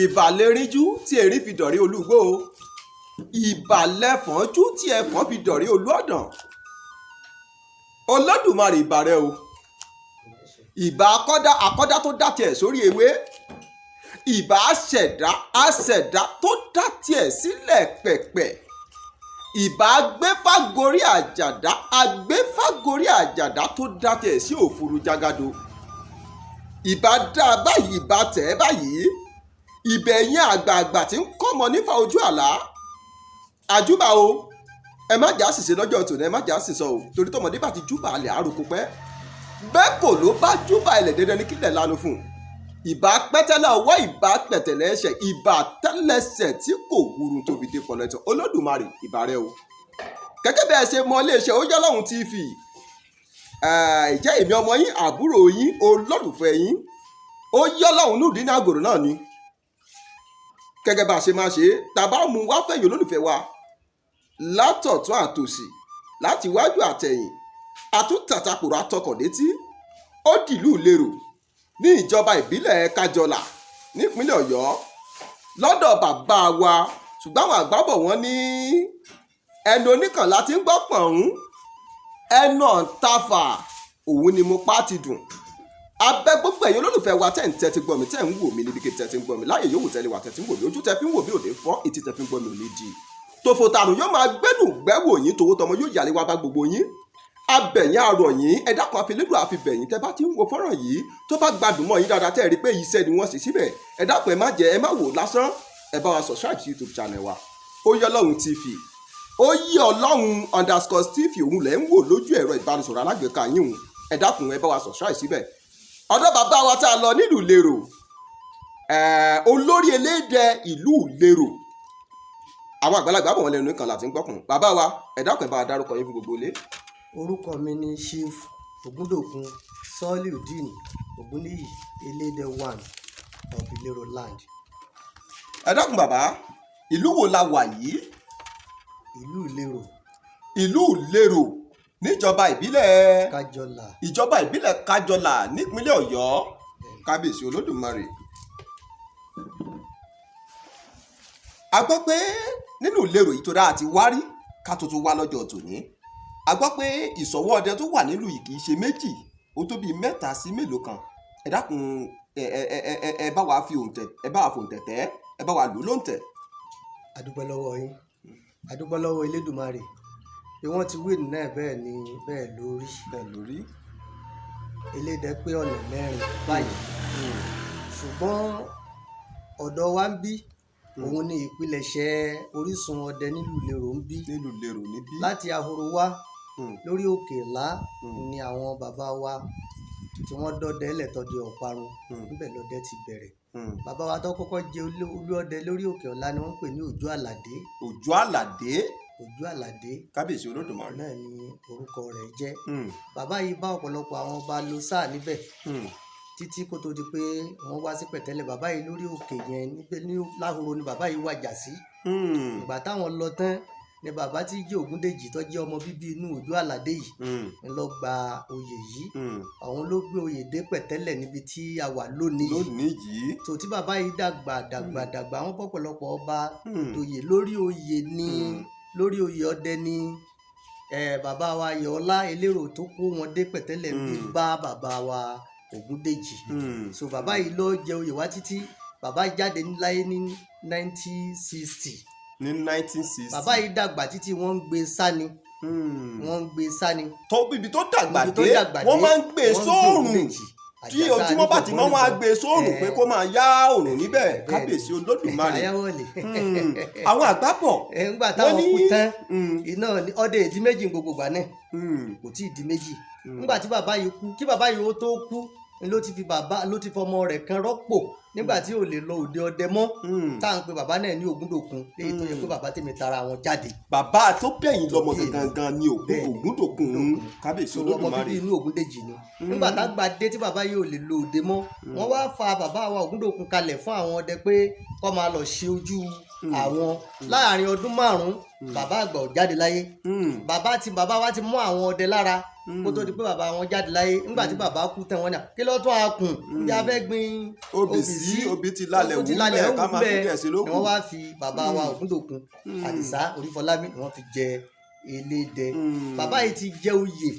Ìbàlẹ̀rìnjú tí erin fi dọ̀rí olúgbó, ìbàlẹ̀fọ́njú tí ẹfọ̀n fi dọ̀rí olú ọ̀dàn. Olódùmarè, ìbà rẹ o. Ìbà akọ́dá, akọ́dá tó dá tiẹ̀ sórí ewé. Ìbà aṣẹ̀dá, aṣẹ̀dá tó dá tiẹ̀ sílẹ̀ pẹ̀pẹ̀. Ìbà agbéfágorí àjàdá, agbéfágorí àjàdá tó dá tiẹ̀ sí òfuru jágàdo. Ìbà dá báyìí, ìbà tẹ̀ báyìí. Ìbẹ̀yìn àgbààgbà tí ń kọ́mọ nífà ojú àlá. Àjúbà o, ẹ má jà ṣìṣe lọ́jọ́ tòní, ẹ má jà ṣìṣọ o, torí tọmọdé bá ti júbà alẹ̀ àròkọ pẹ́. Bẹ́ẹ̀ kò ló bá júbà ilẹ̀, dandan ní kílẹ̀ lanu fún un. Ìbà pẹ́tẹ́lẹ̀ ọwọ́, ìbà pẹ̀tẹ̀lẹ̀ ẹsẹ̀, ìbà tẹ́lẹsẹ̀ tí kò wúru tó fi dé pọ̀lẹ́tọ̀. Olódùmarè, ìbà rẹ o. Gẹ́gẹ́ bí ẹ ṣe mọ iléeṣẹ́ Óyọ́lọ́hun TV, ìjẹ́ èmi ọmọ yín, àbúrò yín, olólùfẹ́ yín, Óyọ́lọ́hun Nurudeen Àgòrò náà ni. Gẹ́gẹ́ bá a ṣe máa ṣe, tàbá mú wá fẹ̀yìn olólùfẹ́ wa látọ̀tún àtòsì, láti wájú àtẹ̀yìn, àtúntàtàkùrọ̀ àtọkọ̀ létí. Ó dìlú Ìlérò ní ìjọba ìbílẹ̀ Kájọlà nípínlẹ̀ Ọ̀yọ́ lọ́dọ̀ bàbá wa. Ṣùgbọ́n àwọn àgbà bọ̀, wọ́n ní ẹnu oníkànlá tí ń gbọ́ pọ̀n, ẹnu ọ̀ntàfà òun ni mo pa ti dùn. Abẹ́ gbogbo ẹ̀yin olólùfẹ́ wa tẹ̀ ń tẹ́tí gbọ́ mi, tẹ̀ ń wò mí níbi tẹ́ ti ń gbọ́ mi, láyè yòówù tẹ́lẹ̀ wà tẹ́ ti ń wò mí, ojú tẹ́ fi ń wò mí ò ní fọ́, etí tẹ́ fi ń gbọ́ mi ò ní di. Tòfò tàrùn yóò máa gbẹ́nu gbẹ́wò yín, tòwó tọmọ yóò yàlé wá bá gbogbo yín. Abẹ̀yìn àrọ̀ yín, ẹ dákun, àfilédùn àfibẹ̀yìn. Tẹ́ bá ti ń wo fọ́nrán yìí, tó bá gbádùn mọ́ yín dáadáa, tẹ́ ẹ rí pé iṣẹ́ ni wọ́n ṣe síbẹ̀, ẹ dákun, ẹ má jẹ́ ẹ má wò lásán, ẹ bá wa subscribe sí YouTube channel wa, Óyọ́lọ́hun TV, Óyọ́lọ́hun_TV. Òun lẹ̀ ń wò lójú ẹ̀rọ ìbánisọ̀rọ̀ alágbèéká yín òun. Ẹ dákun, ẹ bá wa subscribe síbẹ̀. Ọ̀dọ̀ bàbá wa tá a lọ nílùú Ìlérò, olórí elédè ìlú Ìlérò, àwọn àgbàlagbà bọ̀, wọ́n lẹ́nu kan láti ń gbọ́kùn. Bàbá wa, ẹ dákun, ẹ bá wa dárúkọ yín fún gbogbo ilé. Orúkọ mi ni Chief Ogundokun Soliudeen Ogunniyi, Elédè one of Ìlérò land. Ẹ dákun bàbá, ìlú wo la wà yìí? Ìlú Ìlérò. Ìlú Ìlérò níjọba ìbílẹ̀ Kájọlà. Ìjọba ìbílẹ̀ Kájọlà nípínlẹ̀ Ọ̀yọ́. Kábíyèsí Olódùmarè. A gbọ́ pé nínú Ìlérò yìí tó dáa ti wárí ká tuntun wá lọ́jọ́ tòní, a gbọ́ pé ìsọ̀wọ́ ọdẹ tó wà nílùú yìí kì í ṣe méjì, ó tó bíi mẹ́ta sí mélòó kan. Ẹ dákun, ẹ ẹ ẹ ẹ ẹ bá wa fi òǹtẹ̀, ẹ bá wa fòǹtẹ̀ tẹ́, ẹ bá wa lù ú lóǹtẹ̀. A dúpẹ́ lọ́wọ́ yín, a dúpẹ́ lọ́wọ́ Elédùmarè bí wọ́n ti wí náà, bẹ́ẹ̀ ni, bẹ́ẹ̀ lórí. Bẹ́ẹ̀ lórí. Elédè pé ọ̀nà mẹ́rin báyìí, ṣùgbọ́n ọ̀dọ̀ wa ń bí, òun ni ìpilẹ̀ṣẹ̀ orísun ọdẹ nílùú Ìlérò ń bí. Nílùú Ìlérò níbí. Láti Ahoro wá lórí òkè ńlá ni àwọn bàbá wa tí wọ́n dọdẹ lẹ́tọ́dẹ ọ̀parun. Níbẹ̀ lọdẹ ti bẹ̀rẹ̀. Bàbá wa tó kọ́kọ́ jẹ olú ọdẹ lórí òkè ọ̀la ni wọ́n ń pè ní Òjó Àlàdé. Òjó Àlàdé. Òjó Àlàdé. Kábíyèsí Olódùmarè. Náà ni orúkọ rẹ̀ jẹ́. Bàbá yìí bá ọ̀pọ̀lọpọ̀ àwọn ọba lò sáà níbẹ̀ títí kó tó di pé wọ́n wá sí pẹ̀tẹ́lẹ̀. Bàbá yìí lórí òkè yẹn níbẹ̀ ní Láhoro ni bàbá yìí wàjà sí. Ìgbà táwọn lọ tán ni bàbá tí jẹ́ Ògúndèjì, tó jẹ́ ọmọ bíbí inú Òjó Àlàdé yìí, ń lọ gba oyè yìí. Àwọn ló gbé oyè dé pẹ̀tẹ́lẹ̀ níbi tí a wà lónìí yìí. Lónìí yìí. Tó tí bàbá yìí dàgbà dàgbà dàgbà, wọ́n pọ̀pọ̀lọpọ̀ ọba oyè lórí oyè ní lórí oyè ọdẹ ní bàbá wa Yọ̀ọ́lá Elérò tó kó wọn dé pẹ̀tẹ́lẹ̀ bí bá bàbá wa Ògúndèjì. So bàbá yìí ló jẹ oyè wá títí bàbá jáde láyé ní 1960. Ní 1960. Bàbá yìí dàgbà títí, wọ́n ń gbé sáni, wọ́n ń gbé sáni. Tó ibi tó dàgbà Ibi tó dé, dàgbà wọ́n dé, máa ń gbé wọ́n ń gbé sóòrùn. Ògúndèjì. Tí Àjàsá ojúmọ́ bá ti mọ́, wọ́n á nígbògbò gbé sóòrùn pé kó máa yá òrùn níbẹ̀. Bẹ́ẹ̀ ni. Kábíyèsí Olódùmarè. Àyáwọ̀lẹ̀. Àwọn àgbà bọ̀, Ńgbà wọ́n táwọn ní kú tán, iná ní ọdẹ ìdí méjì gbogbo ìgbà náà, kò tí ì di méjì. Nígbà tí bàbá yìí kú, kí bàbá yìí ó tó kú ni ló ti fi bàbá, ló ti fọmọ rẹ̀ kan rọ́pò nígbà tí ò lè lọ òde ọdẹ mọ́, tá à ń pe bàbá náà ní Ògúndòkun, léyìí tó yẹ pé bàbá tèmi tara wọn jáde. Bàbá tó bẹ̀yìn lọ́mọ Tó bí èmi. gangan ni Bẹ́ẹ̀ ni. Ògúndòkun. Kábíyèsí So ọmọ Olódùmarè. bíbí inú Ògúndèjì ni. Nígbà tá gba dé tí bàbá yìí ò lè lọ òde mọ́, wọ́n wá fa bàbá wa Ògúndòkun kalẹ̀ fún àwọn ọdẹ pé kó máa lọ ṣe ojú Àwọn láàrin ọdún 5 bàbá àgbà ò jáde láyé. Bàbá wa ti mú àwọn ọdẹ lára kó tó di pé bàbá wọn jáde láyé. Nígbà tí bàbá kú tán, wọn ní kí ló tún a kùn ní a fẹ́ gbin Obì sí, obì ti lálẹ́ ó wù ti lálẹ́ bẹ́ẹ̀, wù ká máa bẹ́ẹ̀ tún dẹ̀ sí lókù. Ni wọ́n wá fi bàbá wa Ògúndòkun Àdìsá Orífọlábí ni wọ́n fi jẹ Elédẹ. Bàbá yìí ti jẹ oyè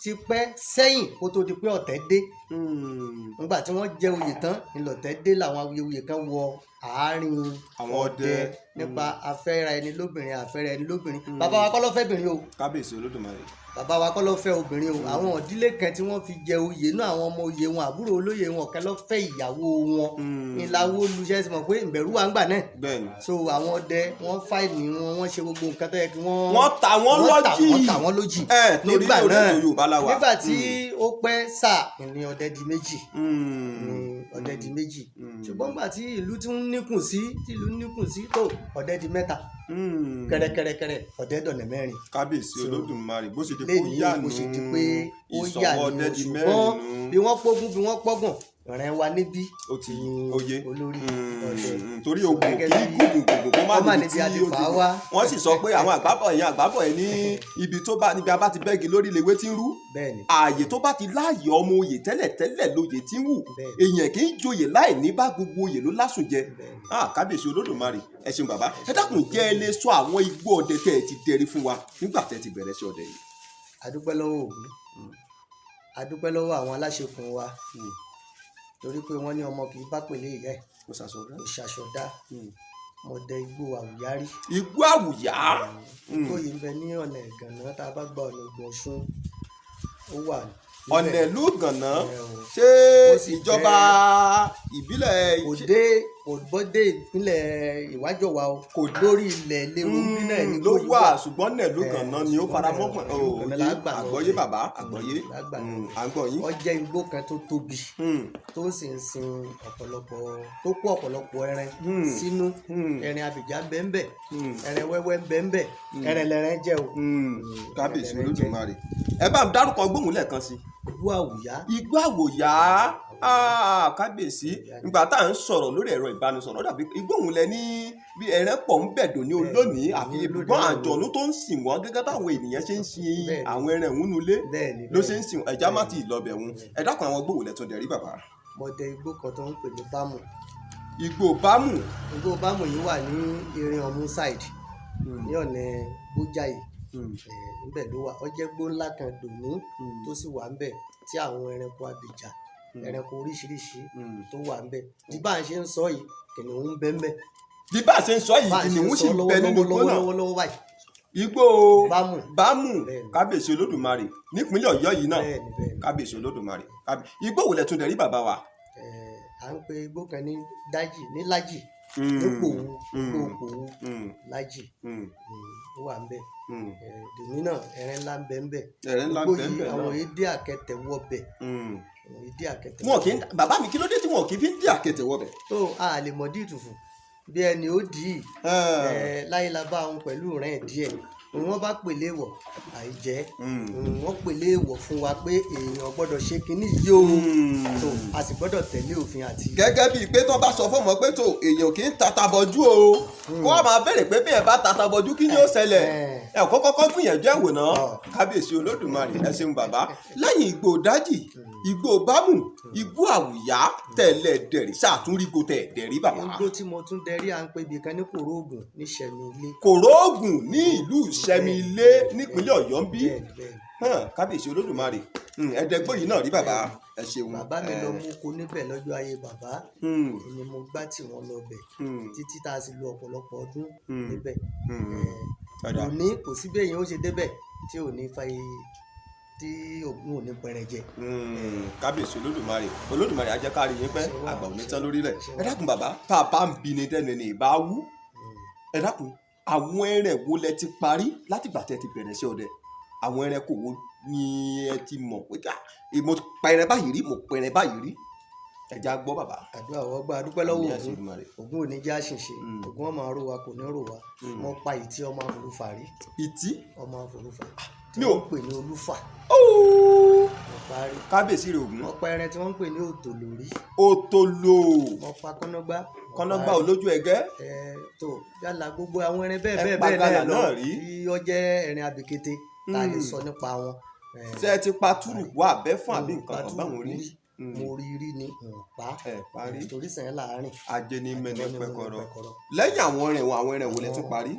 tipẹ́ sẹ́yìn kó tó di pé ọ̀tẹ̀ dé. Nígbà tí wọ́n jẹ oyè tán ńlọ̀tẹ̀ dé, làwọn awuyewuye kan wọ àárín àwọn ọdẹ nípa afẹ́ra ẹni lóbìnrin, afẹ́ra ẹni lóbìnrin. Bàbá wa kọ́ ló fẹ́ bìnrin o. Kábíyèsí Olódùmarè. Bàbá wa kọ́ ló fẹ́ obìnrin o. Àwọn ìdílé kan tí wọ́n fi jẹ oyè náà, àwọn ọmọ oyè wọn, àbúrò olóyè wọn kan ló fẹ́ ìyàwó wọn. Ìlàwó olùṣẹ́ ti mọ̀ pé ìbẹ̀rù wà ń gbà náà. So àwọn ọdẹ wọ́n fáìní wọn, wọ́n ṣe gbogbo nǹkan tó yẹ kí wọ́n. Wọ́n ta wọ́n lọ́jì. Wọ́n ta wọ́n lójì. Ẹ torí nígbà orí náà ètò Yorùbá la wà. Nígbà tí ó pẹ́ sà ní ọdẹ di méjì, ní ọdẹ di méjì. Ṣùgbọ́n nígbà tí ìlú ti ń níkùn sí, tí ìlú ń níkùn sí tó, ọdẹ di mẹ́ta. Kẹrẹkẹrẹkẹrẹ, ọdẹ dọ̀nà mẹ́rin. Kábíyèsí So, Olódùmarè, bó ṣe di kó lẹ́ni yà bó nù ṣe di pé ó yà ìsọwọ́ ní ọdẹ o. di Ṣùgbọ́n mẹ́rin nù. bí wọ́n pógún, bí wọ́n pọ́gbọ̀n, ìrìn wa níbí Ó ti ní oyè olórí ọdẹ. Torí ogun Gẹ́gẹ́ kì í gùngùn gùngùn kó má kó má níbi níbi tí a ti ó fà ti á gùn. wá. Wọ́n sì sọ pé àwọn àgbábọ̀ yẹn, àgbábọ̀ yẹn ní ibi tó bá níbi a bá ti bẹ́gi lórí lewé tí ń rú. Ààyè tó bá ti láàyè ọmọ oyè tẹ́lẹ̀ tẹ́lẹ̀ lóye tí ń wù. Èèyàn kì í joyè láì ní bá gbogbo oyè ló lásùn jẹ. Ah, kábíyèsí Olódùmarè, ẹ ṣeun bàbá. Ẹ dákun, jẹ́ ẹ lè sọ àwọn igbó ọdẹ tẹ́ ẹ ti dẹrí fún wa nígbà tẹ́ ẹ ti bẹ̀rẹ̀ sí ọdẹ yìí? A dúpẹ́ lọ́wọ́ Ògún, a dúpẹ́ lọ́wọ́ àwọn aláṣekùn wa, torí pé wọ́n ní ọmọ kì í bá pèlè ìyá ẹ̀ Kò sàsọdá. kò ṣàṣọdá. Mo dẹ igbó Àwùyárí. Igbó Àwùyá. Igbó yìí ń bẹ ní ọ̀nà Ìgànná, tá a bá gba ọ̀nà Ògùn Ọ̀ṣun, ó wà níbẹ̀. Ọ̀nà ìlú Gànná. Ẹ o. Ṣé Ó sì ìjọba ìbílẹ̀ Kò dé, kò bọ́ dé ìpínlẹ̀ Ìwájọwà o. Kò Lórí ilẹ̀ Ìléru bí náà ní ló igbó yìí wà, ṣùgbọ́n ọ̀nà ìlú Gànná ni ó ṣùgbọ́n fara ọ̀nà mọ́. ìlú Gànná la gbà lọ Àgbọ́yé bẹ̀. bàbá, àgbọ́yé. La gbà lọ bẹ̀. À ń gbọ́ yín. Ó jẹ́ igbó kan tó tóbi, tó sì ń sin ọ̀pọ̀lọpọ̀, tó kó ọ̀pọ̀lọpọ̀ ẹran sínú. Ẹran abìjà ń bẹ ń bẹ, ẹran wẹ́wẹ́ ń bẹ ń bẹ, ẹran lẹ́ran jẹ́ o. Kábíyèsí ẹran jẹ́. Olódùmarè, ẹ bá ń dárúkọ gbóhùn lẹ́ẹ̀kan sí. Igbó Àwùyá. Igbó Àwòyá. Ah, kábíyèsí, nígbà tá à ń sọ̀rọ̀ lórí ẹ̀rọ ìbánisọ̀rọ̀, ó dàbí igbó òun lẹ ní bí ẹran pọ̀ ń bẹ̀dùn ní olónìí, àfi ní olónìí ìbọn náà. Àjọ̀nú tó ń sìn wọ́n gẹ́gẹ́ báwọn ènìyàn ṣe ń sin àwọn ẹran ìhun nulẹ̀ ló ṣe ń sìn wọ́n. Ẹ̀já má ti lọ bẹ̀ wọn. Ẹ dákun, àwọn gbóhùn lẹ tún dẹ̀ rí bàbá? Mo dẹ igbó kan tó ń pè ní Bámù. Igbó Bámù. Igbó Bámù yìí wà ní Erin Ọ̀mú side, ní ọ̀nà Bójàyè. Níbẹ̀ ló wà. Ó jẹ́ igbó ńlá kan dòní tó sì wà ńbẹ̀, tí àwọn ẹranko abìjà, ẹranko oríṣiríṣi tó wà ńbẹ̀. Bí bá a ṣe ń sọ yìí, kìnìún ń bẹ ńbẹ̀. Bí bá a ṣe ń sọ yìí, Bá a ṣe ń kìnìún sọ sì ń bẹ nínú igbó náà. lọ́wọ́lọ́wọ́ báyìí. Igbó Bámù. Bámù. Bẹ́ẹ̀ni. Kábíyèsí Olódùmarè, nípínlẹ̀ Ọ̀yọ́ yìí náà. Bẹ́ẹ̀ni. Kábíyèsí Olódùmarè. Igbó wo lẹ tún dẹ̀ rí bàbá wa? À ń pe igbó kan ní Dájì ní Lájì ní Pòwú, igbó Pòwú Lájì. Ó wà ńbẹ̀. Dòní náà, ẹran ńlá ń bẹ ńbẹ̀. Ẹ̀rẹ̀ ńlá Igbó ń bẹ yìí, ńbẹ̀ àwọn náà. èdè àkẹtẹ̀ wọbẹ̀. Àwọn èdè àkẹtẹ̀. Wọn kì í, bàbá mi, kí ló dé tí wọn kì í fi ń dí àkẹtẹ̀ wọbẹ̀? Tó a lè mọ̀ dí ìtùfù bí ẹni ó dì í láyé la bá òun pẹ̀lú rẹ̀ díẹ̀. Òun wọ́n bá pèlè wọ̀ àìjẹ́. Òun wọ́n pèlè wọ̀ fún wa pé èèyàn gbọ́dọ̀ ṣe kinní yìí o. Tó a sì gbọ́dọ̀ tẹ̀lé òfin àti. Gẹ́gẹ́ bíi pé tó bá sọ fún ọmọ pé tó èèyàn kì í tata bọjú o, kó wá máa béèrè pé bí ẹ bá tata bọjú, kí ni ó ṣẹlẹ̀? Ẹ kọ́ kọ́kọ́ gbìyànjú ẹ̀ wò náà. Kábíyèsí Olódùmarè, ẹ ṣeun bàbá. Lẹ́yìn igbó Dájì, igbó Bámù, igbó Àwùyá tẹ̀lẹ̀ dẹ̀rí, ṣàtúnrígbó tẹ̀ dẹ̀rí bàbá? Igbó tí mo tún dẹrí, à ń pe ibì kan ní Kòró Ògùn ní Sẹ̀mí Ilé. Kòróògùn ní ìlú Ìṣẹ́mi Ilé nípínlẹ̀ Ọ̀yọ́ ń bí. Bẹ́ẹ̀ni. Hàn, kábíyèsí Olódùmarè. Ẹ̀ẹ́dẹ́gbó yìí náà rí bàbá, ẹ ṣeun. Bàbá mi lọ mú oko níbẹ̀ lọ́jọ́ ayé bàbá. Ni mo gbá tí wọ́n lọ bẹ̀ títí tá a sì lo ọ̀pọ̀lọpọ̀ ọdún níbẹ̀. Ọ̀dà. Òní kò sí bí èèyàn ó ṣe débẹ̀ tí ò ní fa tí ògùn ò ní pẹrẹ jẹ. Kábíyèsí Olódùmarè, Olódùmarè á jẹ́ ká rí yín pẹ́. Ṣé wà, Àgbà ò ní ṣé tán wà, lórílẹ̀. ṣé Ẹ wà. dákun bàbá, tá a bá ń bi ni dẹ́nu ní ìbá wú. Ẹ dákun, àwọn ẹrẹ̀ wo lẹ ti parí látìgbà tẹ́ ti bẹ̀rẹ̀ sí ọdẹ? Àwọn ẹranko wo ni ẹ ti mọ̀ pé ká mo pa ẹran báyìí rí, mo pa ẹran báyìí rí? Ẹ já gbọ́ bàbá. Àdúrà wọ́n gbà, dúpẹ́ lọ́wọ́ Àmín àṣẹ Ògún. Èdùmàrè. Ògún ò ní já ṣìnṣe. Ògún ọmọ rò wá, kò ní rò wá. Mo pa ìtí ọmọ àforúfà rí. Ìtí? Ọmọ àforúfà. tí Mi wọ́n ń pè ní olúfà. Óò, Mo pa rí. Kábíyèsí rẹ̀ Ògún. Mo pa ẹran tí wọ́n ń pè ní òtòlórí. Òtòlò. Mo pa kọ́nọ́gbá. Mo pa Kọ́nọ́gbá rí. olójú ẹgẹ́. Ẹ tó yálà gbogbo àwọn ẹran bẹ́ẹ̀ Ẹ bẹ́ẹ̀ pa bẹ́ẹ̀ gàlà náà lọ náà rí. tí ó jẹ́ ẹran àbèkété tá a lè sọ nípa wọn. Ṣé ẹ ti pa túrùkù àbẹ́ fún àbí nǹkan kan báwọn rí? Mo rí rí ni n pa. Ẹ parí. Torí sàn láàárín. Ajé ní mẹ́ni Àjọ ni mo ní pẹ́kọ̀rọ̀. pẹ́kọ̀rọ̀. Lẹ́yìn àwọn ẹran wọn, àwọn ẹran wo lẹ tún parí?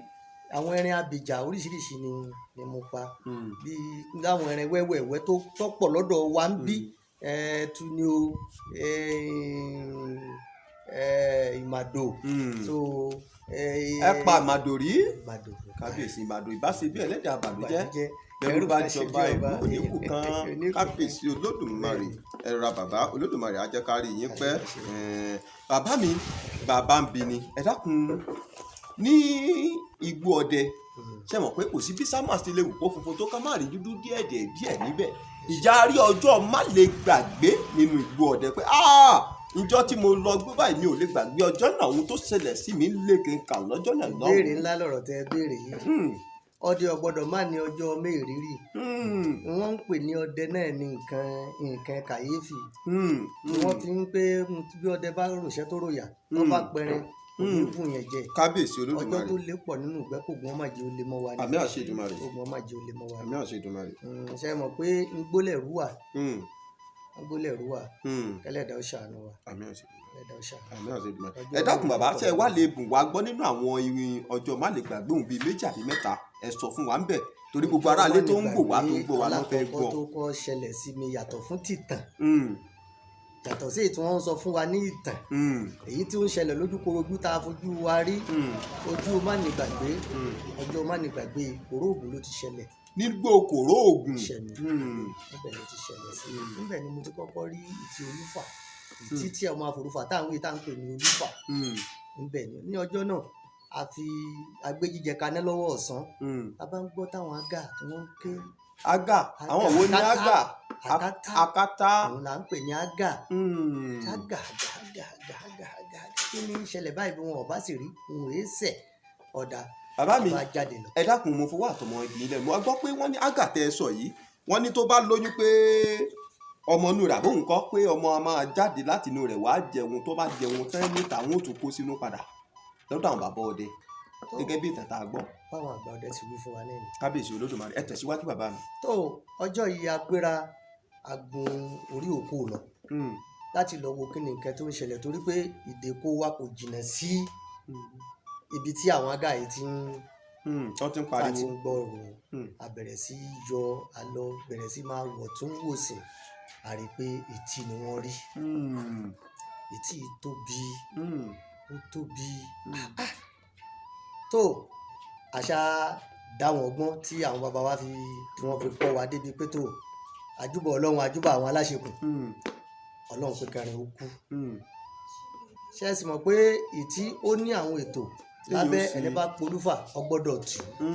Àwọn ẹran abìjà oríṣiríṣi ni mo pa, bí láwọn ẹran wẹ́wẹ̀wẹ́ tó tọ́pọ̀ lọ́dọ̀ wa ń bí, ẹtu ni o, ìmàdò. So Ẹ pa àmàdò rí? Ìmàdò. Kábíyèsí, ìmàdò ìbáṣe bí ẹlẹ́dàá àbànújẹ́. Ìbànújẹ́. Bẹ̀rù bá Ẹrú bá ṣe jọba bí ìlú ọba. òníkù kan. Oníkù kan. Kábíyèsí Olódùmarè, ẹ ra bàbá Olódùmarè á jẹ́ ká rí yín pẹ́. Àṣẹ. Bàbá mi, bàbá ń bi ni, ẹ dákun, ní igbó ọdẹ, ṣe mọ̀ pé kò sí bí sámà ti lè wù kó funfun tó, ká má rí dúdú díẹ̀ díẹ̀ díẹ̀ níbẹ̀. Ìjà rí ọjọ́ má lè gbàgbé nínú igbó ọdẹ pé, "Ah, ìjọ́ tí mo lọ gbé báyìí, mi ò lè gbàgbé ọjọ́ náà, ohun tó ṣẹlẹ̀ sí mi lékè ń kà lọ́jọ́ náà lọ́hùn." Ìbéèrè ńlá lọ̀rọ̀ tẹ́ ẹ béèrè yìí. Ọdẹ ò gbọ́dọ̀ má ní ọjọ́ mẹ́rìírí. Wọ́n ń pè ní ọdẹ náà ní nǹkan kàyéfì. Wọ́n fi ń pé bí ọdẹ bá ròṣẹ́ tó ròyà tó bá pẹrin, kò ní bù yẹn jẹ. Kábíyèsí Ọjọ́ Olódùmarè. tó lé pọ̀ nínú ìgbẹ́, kò gbọ́n má jẹ́ ó lé mọ́ wa ni. Àmín àṣẹ Èdùmàrè. Kò gbọ́n má jẹ́ ó lé mọ́ wa ni. Àmín àṣẹ Èdùmàrè. Ṣe mọ̀ pé ngbólẹ̀rú wà, ngbólẹ̀rú wà, kẹlẹ́dàá ó ṣàánú wa. Àmín àṣẹ Èdùmàrè. Kẹlẹ́dàá ó ṣàánú. Àmín àṣẹ Èdùmàrè. Ọjọ́ Ẹ dákun bàbá, orí ṣe wá lè bùn wá gbọ́ nínú àwọn irin ọjọ́ má lè gbàgbé òun bíi méjì àbí mẹ́ta, ẹ sọ fún wa ń bẹ̀, torí gbogbo aráalé tó ń wò wá, tó ń gbọ́ wa ló fẹ́ gbọ́. Alákọ̀ọ́kọ́ tó kọ́ ṣẹlẹ̀ sí mi yàtọ̀ fún tìtàn, yàtọ̀ sí èyí tí wọ́n ń sọ fún wa ní ìtàn, èyí tí ó ń ṣẹlẹ̀ lójúkorojú tá a fojú wa rí, ojú má ní gbàgbé, ọjọ́ má ní gbàgbé, Kòróògùn ló ti ṣẹlẹ̀. Nígbò kòró ògùn. Ṣẹlẹ̀. Níbẹ̀ ló ti ṣẹlẹ̀ sí mi, níbẹ̀ ni mo ti kọ́kọ́ rí ìtì olúfà, ìtì tí ọmọ àforúfà táwọn yìí tá à ń pè ní olúfà. Níbẹ̀ ni ní ọjọ́ náà a fi agbéjíjẹ kaná lọ́wọ́ ọ̀sán, a bá ń gbọ́ táwọn àgà tí wọ́n ń ké. Aga, àwọn wo ni aga? Akátá. Akátá. Òun là ń pè ní àgà. Àgà, àgà, àgà, àgà, àgà, àgà, kí ni ń ṣẹlẹ̀ báyìí? Bí wọn ò bá sì rí òun èé sẹ̀ ọ̀dà Bàbá mi, bá jáde lọ. ẹ dákun, mo fọwọ́ àtọmọ ìbílẹ̀, mo gbọ́ pé wọ́n ní aga tẹ ẹ sọ yìí, wọ́n ní tó bá lóyún pé ọmọ inú rẹ̀ àbóhùn kọ́ pé ọmọ a máa jáde láti inú rẹ̀ wá jẹun, tó bá jẹun tán níta, wọn ò tún kó sínú padà lọ́dọ̀ àwọn bàbá ọdẹ, gẹ́gẹ́ bí ìtàn tá a gbọ́. Báwọn àgbà ọdẹ ti wí fún wa lẹ́yìn. Kábíyèsí Olódùmarè, ẹ tẹ̀síwájú bàbá mi. Tó ọjọ́ yìí a gbéra, a gun orí òkú lọ láti lọ wo kí ni nǹkan tó ń ṣẹlẹ̀, torí pé ìdèkó wa kò jìnnà sí ibi tí àwọn àgà yìí ti ń Tó ti ń tá a pariwo. ti ń gbọ́ ọ̀rọ̀. A bẹ̀rẹ̀ sí í yọ, a lọ bẹ̀rẹ̀ sí máa wọ̀ tún wò sí, a rí i pé ìtì ni wọ́n rí. Ìtì yìí tóbi, ó tóbi. Tó àṣà dáwọn ọgbọ́n tí àwọn bàbá wa fi tí wọ́n fi kọ́ wa débi pé tó àjúbọ̀ Ọlọ́run, àjúbọ̀ àwọn aláṣekùn, Ọlọ́run pé kẹrin ó kú. Ṣé ẹ sì mọ̀ pé ìtì ó ní àwọn ètò lábẹ́ Téèyàn ó ṣe. Ẹni bá polúfà, ó gbọ́dọ̀ tù ú.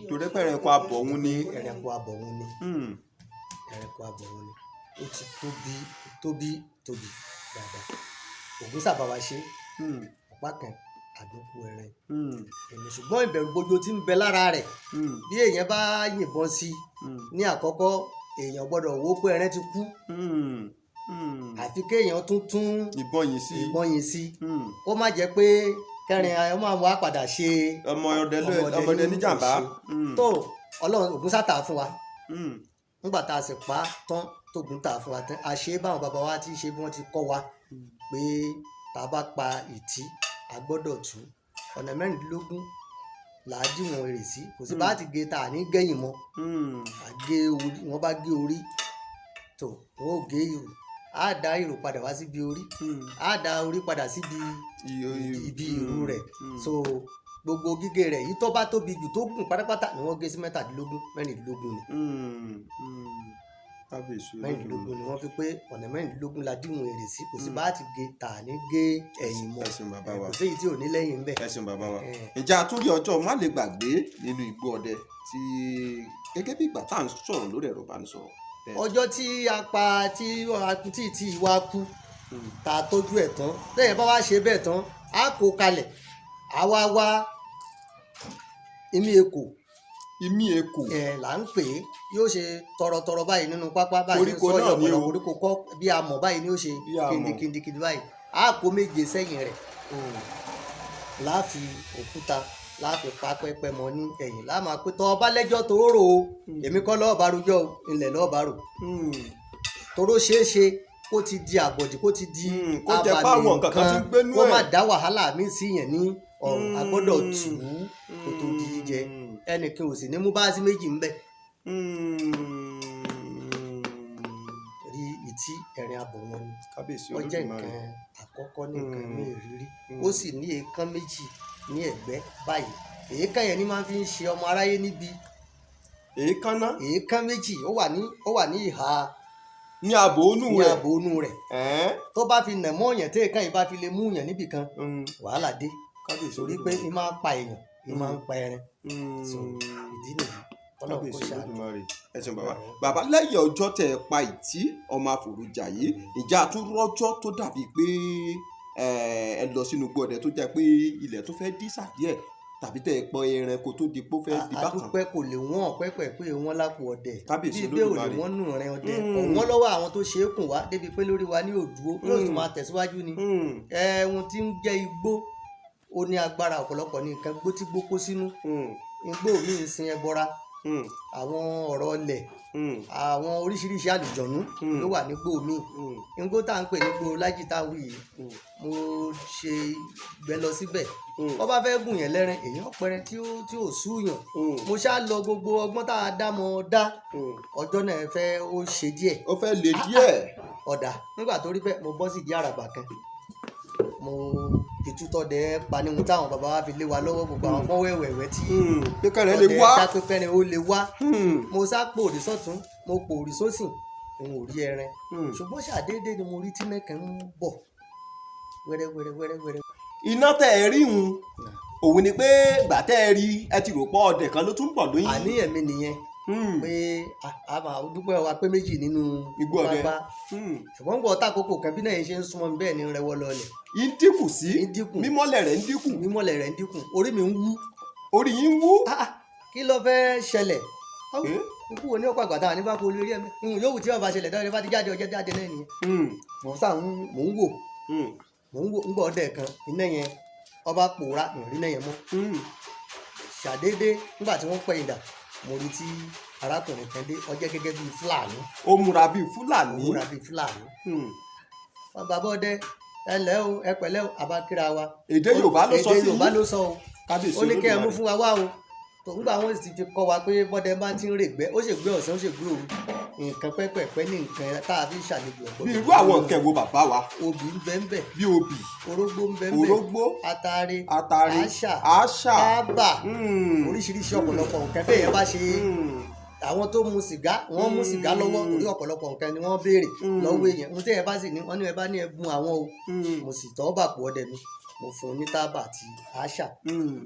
Torí pé ẹranko abọ̀hún ni. Ẹranko abọ̀hún ni. Ẹranko abọ̀hún ni. Ó ti tóbi, tóbi, tóbi dáadáa. Ògún sábà wa ṣe ọ̀pá kan àdókù ẹran èmi, ṣùgbọ́n ìbẹ̀rù bojo tí ń bẹ lára rẹ̀, bí èèyàn bá yìnbọn sí i ní àkọ́kọ́, èèyàn gbọ́dọ̀ wò ó pé ẹran ti kú, àfi kéèyàn tún tún ìbọn yìí sí. Ìbọn yìn sí, kó má jẹ́ pé kẹrin ẹ máa wá padà ṣe ọmọ ọdẹ ọmọdé ọmọdé ní níjàmbá. ìṣe. Tó Ọlọ́run Ògún sátà fún wa, nígbà tá a sì pa á tán, tógun tà fún wa tán, a ṣe é báwọn bàbá wa ti ṣe, bí wọ́n ti kọ́ wa pé tá a bá pa ìtì, a gbọ́dọ̀ tú ọ̀nà 16 là á díwọ̀n èrè sí. Kò sí bá a ti gé ta ní gẹ́yìn mọ́. À gé orí, wọ́n bá gé orí tó, wọ́n ò gé ìrù, á dá ìrù padà wá síbi orí, á dá orí padà síbi ibi ìrù rẹ̀. So gbogbo gígé rẹ̀ yìí, tó bá tóbi jù, tó gùn pátápátá ni wọ́n gé sí 17, 16 ni. Kábíyèsí. 16 ni wọ́n fi pé ọ̀nà 16 la díwọ̀n èrè sí. Kò sí bá a ti gé tà ní gé ẹ̀yìn mọ́. Ẹ ṣeun bàbá wa. Kò séyìí tí ò ní lẹ́yìn ń bẹ̀. Ẹ ṣeun bàbá wa. Ǹjẹ́ a tún rí ọjọ́ má lè gbàgbé nínú igbó ọdẹ tí gẹ́gẹ́ bí ìgbà tá à ń sọ̀rọ̀ lórí ẹ̀rọ ìbánisọ̀rọ̀ bẹ́ẹ̀? Ọjọ́ tí a pa tí a kú tí ìwà kú, tá a tọ́jú ẹ̀ tán, lẹ́yìn bá wá ṣe bẹ́ẹ̀ tán, a kó kalẹ̀, a wá wá imí ekò. Imí ekò. Ẹ là ń pè é, yóò ṣe tọrọtọrọ báyìí nínú pápá báyìí. Koríko sọ náà ni yọ o. ọ̀pọ̀lọpọ̀ koríko kọ́ bí a mọ̀ báyìí ni ó ṣe Bí a mọ̀. kindikindikindi báyìí. A kó méje sẹ́yìn rẹ̀, láàfi òkúta láàfi pa pẹ́pẹ́ mọ́ ní ẹ̀yìn, láà máa pé tọ́ ọba lẹ́jọ́ tó rò ó, èmi kọ́ lọ́ọ́ bá rojọ́ o, ilẹ̀ lọ́ọ́ bá rò, toró ṣeé ṣe kó ti di àbọ̀dì, kó ti di Kó jẹ́ pé àwọn nǹkan kan ti ń gbénú kó má ẹ̀. dá wàhálà míì sí yẹn ní ọ̀run. A gbọ́dọ̀ tù ú kó tó di jíjẹ. Ẹnìkan ò sì ní mú báàsì méjì ń bẹ̀ rí ìtí ẹ̀rín abọ̀ wọn ni. Kábíyèsí Ó jẹ́ Olódùmarè. nǹkan àkọ́kọ́ ní nǹkan ní ìrírí. Mm. Ó sì ní èékán méjì ní ẹ̀gbẹ́ báyìí. Èékán yẹn ni máa fi ń ṣe ọmọ aráyé níbi. Èékánná. Èékán méjì ó wà ní ìhà Ní ààbò onú ní rẹ̀. ààbò inú rẹ̀. Ẹ̀ẹ́n. Tó bá fi nà mọ́ yẹn, tí èékán yìí bá fi lè mú yẹn níbì kan, wàhálà dé. Kábíyèsí Torí pé Olódùmarè. í máa ń pa èèyàn, í máa ń pa ẹran. So ìdí nìyí, Ọlọ́run kó Kábíyèsí ṣàánú. Olódùmarè, ẹ ṣeun bàbá. Bàbá, lẹ́yìn ọjọ́ tẹ́ ẹ pa ìtí ọmọ àforújà yìí, ìjà tún rọ́jọ́ tó dàbí pé ẹ lọ sínú igbó ọdẹ tó jẹ́ pé ilẹ̀ tó fẹ́ dí sàdíẹ̀, tàbí tẹ́ ẹ pọn ẹranko tó di pé ó fẹ́ di bákan? Àdúpẹ́, kò lè wọ́n pẹ́pẹ́ wọ́n lápò ọdẹ. Kábíyèsí Bíi pé ò lè Olódùmarè. wọ́n nù rẹ ọdẹ kò wọ́n lọ́wọ́ àwọn tó ṣe é kùn wá débi pé lórí wa ní òdúró yóò tún máa tẹ̀síwájú ni. Ẹ̀hún tí ń jẹ́ igbó, ó ní agbára ọ̀pọ̀lọpọ̀ ní nǹkan gbó tí gbó kó sínú. Igbó mi ń sin ẹbọra, àwọn ọ̀rọ̀ ọlẹ̀, àwọn oríṣiríṣi àlùjọ̀nú ló wà nígbó mi. Igbó tá à ń pè nígbó lájì tá à ń wí yìí, mo ṣe gbẹ lọ síbẹ̀. Wọ́n bá fẹ́ gùn yẹn lẹ́rìn, èèyàn pẹrẹ tí ó súyàn. Mo ṣáà lọ, gbogbo ọgbọ́n tá a dá mọ́ dá. Ọjọ́ náà fẹ́ ó ṣe díẹ̀. Ó fẹ́ le díẹ̀. Ọ̀dà nígbà tó rí bẹ́ẹ̀, mo bọ́ sí ìdí àràbà kan, mo ìtútọ́ dẹ pa ní ohun táwọn bàbá wa fi lé wa lọ́wọ́, gbogbo àwọn pọ́n wẹ̀wẹ̀wẹ̀ tí Pé kẹrẹ lè ọdẹ wá. dá pé kẹrin ó lè wá. Mo sá pòrì sọ́tún, mo pòrì sósì, n ò rí ẹran. Ṣùgbọ́n ṣàdédé ni mo rí tí mẹ́kàn ń bọ̀ wẹ́rẹ́ wẹ́rẹ́ wẹ́rẹ́ wẹ́rẹ́. Iná tẹ́ ẹ rí hun, òun ni pé gbà tẹ́ ẹ rí, ẹ ti rò pọ̀ ọdẹ kan ló tún bọ̀ lóyún. Àníyàn mi nìyẹn pé a máa dúpẹ́ wa pé méjì nínú Igbó ọdẹ. pápá. Ṣùgbọ́n gbọ́ tákòókò kan, bí náà yẹn ṣe ń súnmọ́ mi, bẹ́ẹ̀ ni ń rẹwọ́ lọlẹ̀. Ń dínkù sí. Ń dínkù. Mímọ́lẹ̀ rẹ̀ ń dínkù. Mímọ́lẹ̀ rẹ̀ ń dínkù, orí mi ń wú. Orí yín ń wú. Ah, ah, kí ló fẹ́ ṣẹlẹ̀? Áwù, Eh? ikú wo ní ọ̀pọ̀ àgbàtà ní bá kó lórí ẹ̀mí ìhun yòówù tí ọba ṣẹlẹ̀ dáwọ́ bá ti jáde, ọjọ́ jáde náà nìyẹn. Mò ń sà ń mò ń wò, mò ń wò ń gbọ́ ọdẹ kan, iná yẹn ọba pòórá, ìrìn náà yẹn mọ́. Ṣàdédé nígbà tí wọ́n pẹ̀yìn dà, mo rí tí arákùnrin kan dé, ó jẹ́ gẹ́gẹ́ bíi Fúlàní. Ó múra bíi Fúlàní. Ó múra bíi Fúlàní. Wọn bàbá ọdẹ, ẹ lẹ́ o, ẹ pẹ̀lẹ́ o, àbákíra wa. Èdè Yorùbá ló sọ Èdè sí Yorùbá yín? ló sọ o. Kábíyèsí Ó ní kẹ́ ẹ mú Olódùmarè. fún wa wá o. Tó ń gbà wọ́n sì ti kọ́ wa pé bọ́dẹ bá ti ń règbẹ́, ó ṣègbé ọ̀sán, ó ṣègbé òru, nǹkan pẹ́pẹ̀pẹ́ ní nǹkan tá a fi ń ṣàlejò ọ̀gbọ́n. Bí irú àwọn nǹkan wo, bàbá wa? Obì ń bẹ ń bẹ. Bí obì. Orógbó ń bẹ ń bẹ. Orógbó. Atare. Atare. Àṣà. Àṣà. Tábà. Oríṣiríṣi ọ̀pọ̀lọpọ̀ nǹkan bẹ́ẹ̀ yẹn bá ṣe. Àwọn tó mu sìgá, wọ́n mú sìgá lọ́wọ́, torí ọ̀pọ̀lọpọ̀ nǹkan ni wọ́n béèrè lọ́wọ́ èèyàn. Ohun téèyàn bá sì ní, wọ́n ní ẹ bá ní ẹbùn àwọn o. Mo sì tọ́ bàpò ọdẹ mi, mo fún un ní tábà àti àṣà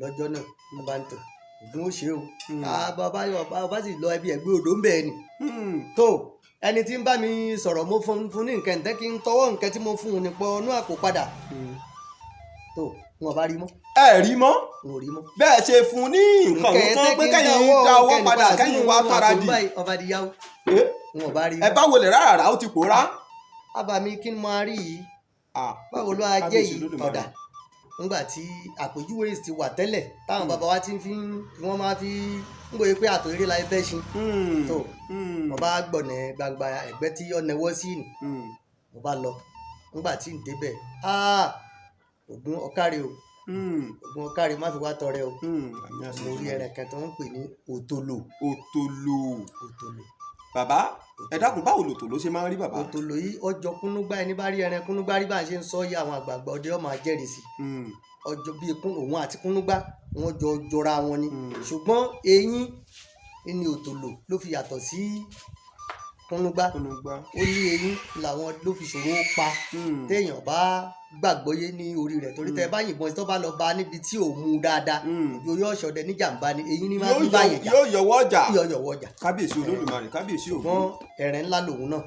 lọ́jọ́ náà. Wọ́n bá ń tọ̀ ògùn ó ṣe o. Bàbá bá sì lọ ẹbí ẹgbẹ́ odò ń bẹ̀ ni. Tó ẹni tí ń bá mi sọ̀rọ̀, mo fún ní nǹkan ǹtẹ́ kí n tọwọ́ nǹkan tí mo fún un nípọ̀ inú àpò padà. Tó wọn bá rí mọ́. Ẹ rí mọ́? N ò rí mọ́. Bẹ́ẹ̀ ṣe fún un ní nǹkan òun tán pé kẹ́yìn dá ọwọ́ padà, kẹ́yìn wá tara dì. Ọba di yáwó. Eh? Wọn bá rí Ẹ bá wọlé rárá, ó ti pòórá. Ábàmí kí n máa rí yìí, báwo ló á jẹ́ Kábíyèsí yìí? Olódùmarè. Ọ̀dà ńgbà tí àpèjúwe ti wà tẹ́lẹ̀ táwọn bàbá wa ti ń fi wọ́n máa fi ń gbòye pé àtò eré la bẹ́ ṣin. Tó mo bá gbọ̀nà gbangba ẹ̀gbẹ́ tí ọ̀nà ẹ̀wọ́ sí ni. Mo bá lọ, ńgbà tí ń débẹ̀, ògùn ọ̀kárẹ̀ o, ògùn ọ̀kárẹ̀, má fi wá tọrẹ o. Mo rí ẹran kan tó ń pè ní òtòlò. Òtòlò. Òtòlò. Bàbá, ẹ dákun, báwo lòtòló ṣe máa ń rí, bàbá? Òtòlò yìí ọjọ́ kúnúgbá. Ẹni bá rí ẹran kúnúgbá rí, bá ń ṣe ń sọ yí, àwọn àgbààgbà ọdẹ ọmọ ajẹ́rìí sí. Ọjọ́ bíi kún òun àti kúnúgbá, wọn jọ jọra wọn ni. Ṣùgbọ́n eyín ní òtòlò ló fi yàtọ̀ sí kúnúgbá. Kúnúgbá. Ó ní eyín làwọn ló fi ṣòro pa. Téèyàn bá gbàgbọ́yé ní orí rẹ̀, torí tẹ́ bá yìnbọn tó bá lọ bá níbi tí ò mú dáadáa, yóò ṣọdẹ níjàmbá ni, eyín ní máa ń bá yẹn jà. Yóò yọwọ́ ọjà. Yóò yọwọ́ ọjà. Kábíyèsí Olódùmarè, kábíyèsí Ògún. Ṣùgbọ́n ẹ̀rẹ̀ ńlá lòun náà.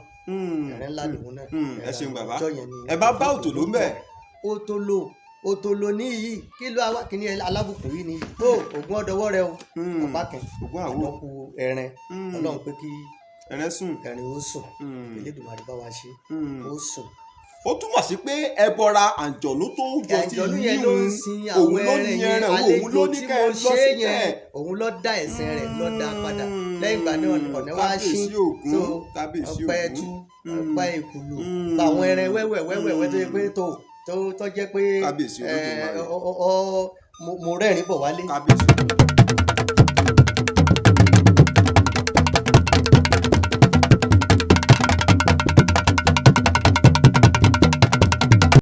Ẹ̀rẹ̀ ńlá lòun náà. Ẹ ṣeun bàbá. Ọjọ́ yẹn ni. Ẹ bá bá òtòló ń bẹ̀. Òtòló. Òtòlò ní yìí, kí ló wá kíní alábùkún yìí ni tó ògùn ọdọwọ rẹ o. Ọ̀pá kan Ògùn àwo. Àdọ́kù ẹran. Ọlọ́run pé kí Ẹran sùn. ẹ̀rín ó sùn. Elédùmarè bá wa ṣe, ó sùn. Ó túmọ̀ sí pé ẹbọra àǹjọ̀nú tó jọ ti Àǹjọ̀nú yẹn ló ń sin àwọn òun ló ẹran ní yẹn. ẹran, òun ló Àlejò ní tí kẹ́ mo ẹ lọ ṣe síbẹ̀. yẹn, òun ló dá ẹ̀sìn rẹ̀, ló dá padà. Lẹ́yìn ìgbà náà ọ̀nà wá ṣí. Kábíyèsí Ògún, So kábíyèsí ọ̀pẹ Ògún. ẹtu, ọ̀pẹ ìkùlù, àwọn ẹran wẹ́wẹ́ wẹ́wẹ́ tó yẹ pé tó jẹ́ pé Kábíyèsí Olódùmarè. Mo rẹ́rìn bọ̀ wálé. Kábíyèsí.